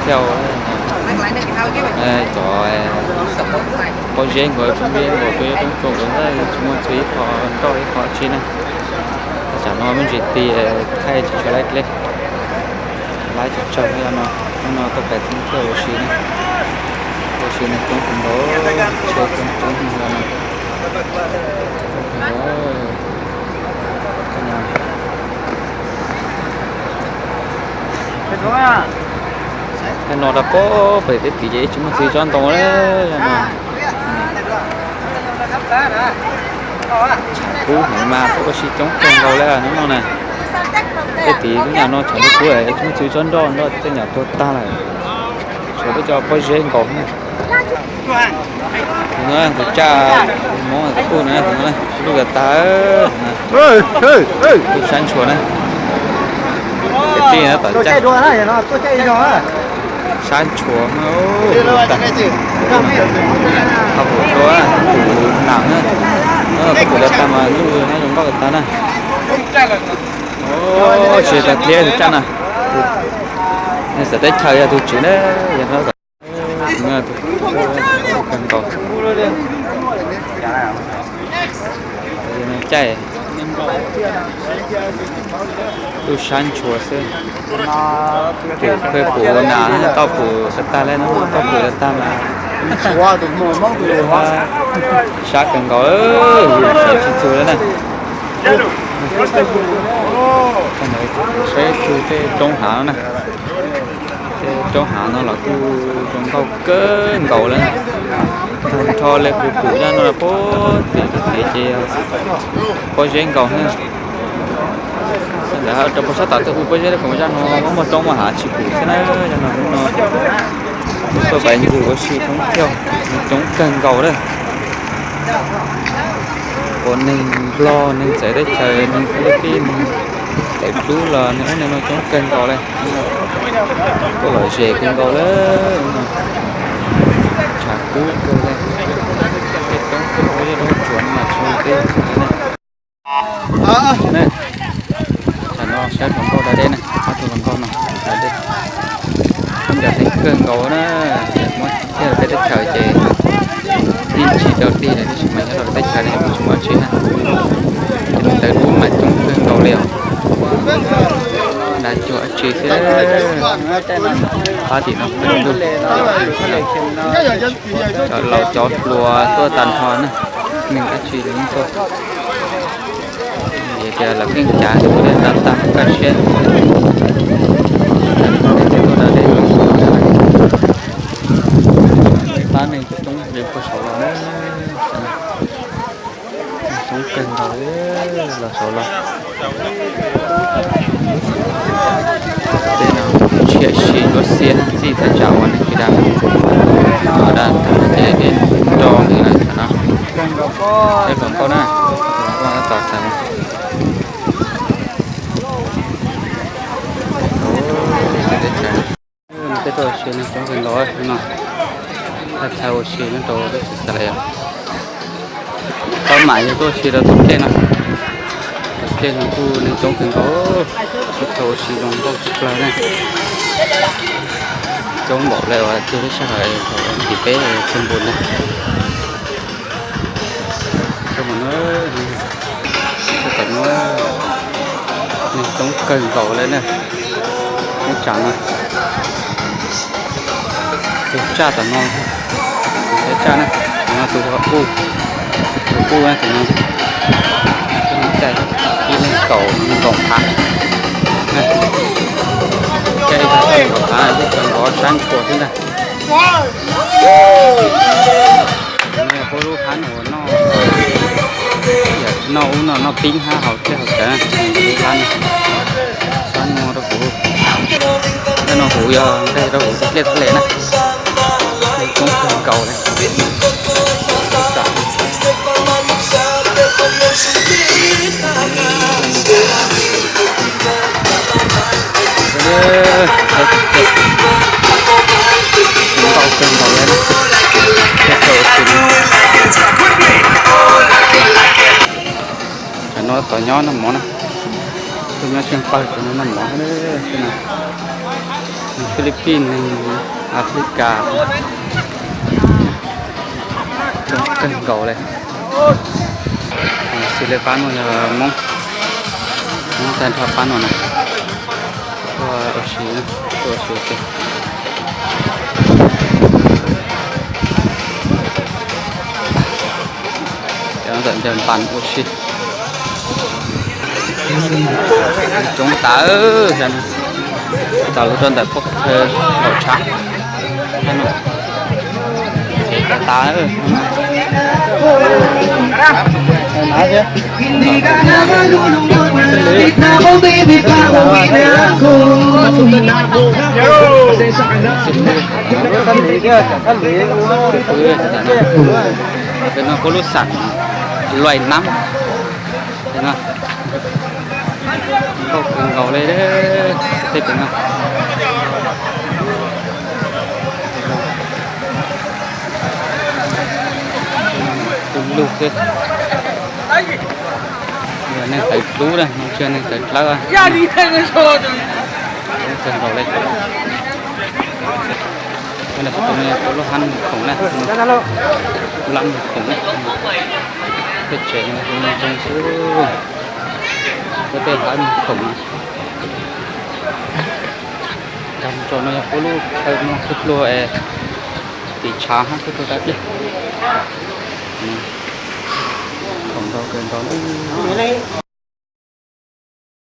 thiab. Cov pob zeb nkaus, pob zeb nkaus, coob coob nkaus, tsis muaj txog ib qho nroj ib qho tsi na. Tam sim no me ntsis ti thaij tsis tshua laib dleb, laib tsis tsawg no. Hnub no tuaj pem thoob thiaj ua si na, ua si neeg coob kawg nkaus, tsheb coob coob no. Tej no rau pem tej tid ces tsis muaj txiv tsob ntoo li no. Tshav kub heev mas tuaj ua si coob kawg nkaus li hnub no na. Tej tid lub nyam no tshav kub kub tsis muaj txiv tsob nroj, nroj tej nyam tuag tag lawm. Tshuav peb cov pob zeb nkaus na. Tus tsaj Hmoob kuj luj tas tag, kuj sab ntshua na. Kwv tij na, tom caj sab ntshua, tau pum dua, pum nas na, tau pum dua tag mas luj na, zoo nkauj tas na. Tsis tas dliab tus tsaj na, txawv teb chaws yog tus tswv na, yog no kawg nkaus. Caij kuj sab ntshua xwb. Pum khawb pum ua nas, tau pum tas tag li no, tau pum tas tag mas sab kawg nkaus, sawv tsis txug li na. Saib txug tej roob hav no na. Tej roob hav no los kuj zoo nkauj kawg nkaus li. Tag nrho li kuv pum zaj no puag tim tid ces pob zeb nkaus na. Ntawm rau puag sab tom tej ub pob zeb kuv zaj no muaj roob muaj hav tsis pum xwb na. Zaj no hnub no tuaj pem ncig ua si thoob thiaj, neeg coob kawg nkaus lawm. Ua neeg Nplog, neeg txawv teb chaws, neeg Filipis, neeg teb dub los neeg ub neeg no coob kawg nkaus li. Tuaj lom zem kawg nkaus lawm no. Tshav kub kawg li. Tej roob tej pob zeb roob tsuas no mas tsis muaj teb chaws li na. Tam no saib hluas nkauj da dej na, ob tug hluas nkauj no da dej. Coob ncav heev kawg nkaus na, muab thiaj rau peb teb chaws ces yeej tsis rau tig lawm, tab sis mas nyob rau lawv teb chaws no yeej tsis muaj dab tsi na. Ces neeg tawv dub mas coob kawg nkaus li os. Dag cuag dab tsi xwb. Pab tim no peb lub ntuj, cov laus cov hluas tuaj tag nrho na, neeg dab tsi los yeej tuaj. Vim tias lawv pheej cav tus dej tag tag kaj siab. Tuaj da dej, pab neeg coob li puag saud los na. Coob kawg nkaus li, los saud los. Tej no tshiab si ntsuab xiab txij thaj tsam uas neeg tsis dag, dag tag ces dej nrog nws lawm no. Peb hluas nkauj na, hluas nkauj tab tom tag. Peb tuaj ua si neeg coob kawg nkaus no, thaj chaw ua si nyob rau peb tsis tas li os. Pab mam yog tuaj ua si rau tom dej no, tom dej no kuj neeg coob kawg nkaus, thaj chaw ua si zoo nkauj tshaj plaws na. Coob npaum li uas txog lub sij hawm thaum ntim peb txog npus ntag. Coob mus na, tom no neeg coob kawg nkaus li na. Lub tsam no, tus tsaj tom no, tus tsaj na, tom no tus kuj, tus kuj na, tom no caij ib leeg kaum nees nkaum phav. Caij ib leeg kaum nees nkaum phav, kuj kawg nkaus sab ntshua xwb ntag. No yog peb lub hab no uas noj, noj ub no noj pib hab haus dlej haus cawv na, lub hab no. Sab no rau kuv, tej no kuv yog nqeg rau kuv tus dlej thaj le na. Coob kawg nkaus li. Nkauj kawg nkaus li. Tam no tos nyob noj mov na. Tuaj nyob tsheej pawg ces noj mov xwb na. Philippines, Africa, coob kawg nkaus li. Xws li pab no yog Hmoob, Hmoob tag nrho pab no na. Tuaj ua si, tuaj ua si ua ke. Cov ntawm ncawg npas ua si. Coob tas, txav lug rau ntawm pub khaw nkaum tshav. Ces tas. Pem no puab lub xam Luais Nab no. Nkauj kawg nkaus li tej pem no. Tus lug xwb. Yog neeg tawv dlub na, tsis yog neeg tawv dlawb. Kawg nkaus li. Tus no yog lub hab mus khoom na, lab mus khoom na. Tej tsev no hu ntsoog xwb, tej hab mus khoom na. Nkag mus txog no yog puab lub chaw no, txhua txhua es tiv tshav hab txhua txhua tag dlej. Khoom ntau kawg nkaus li.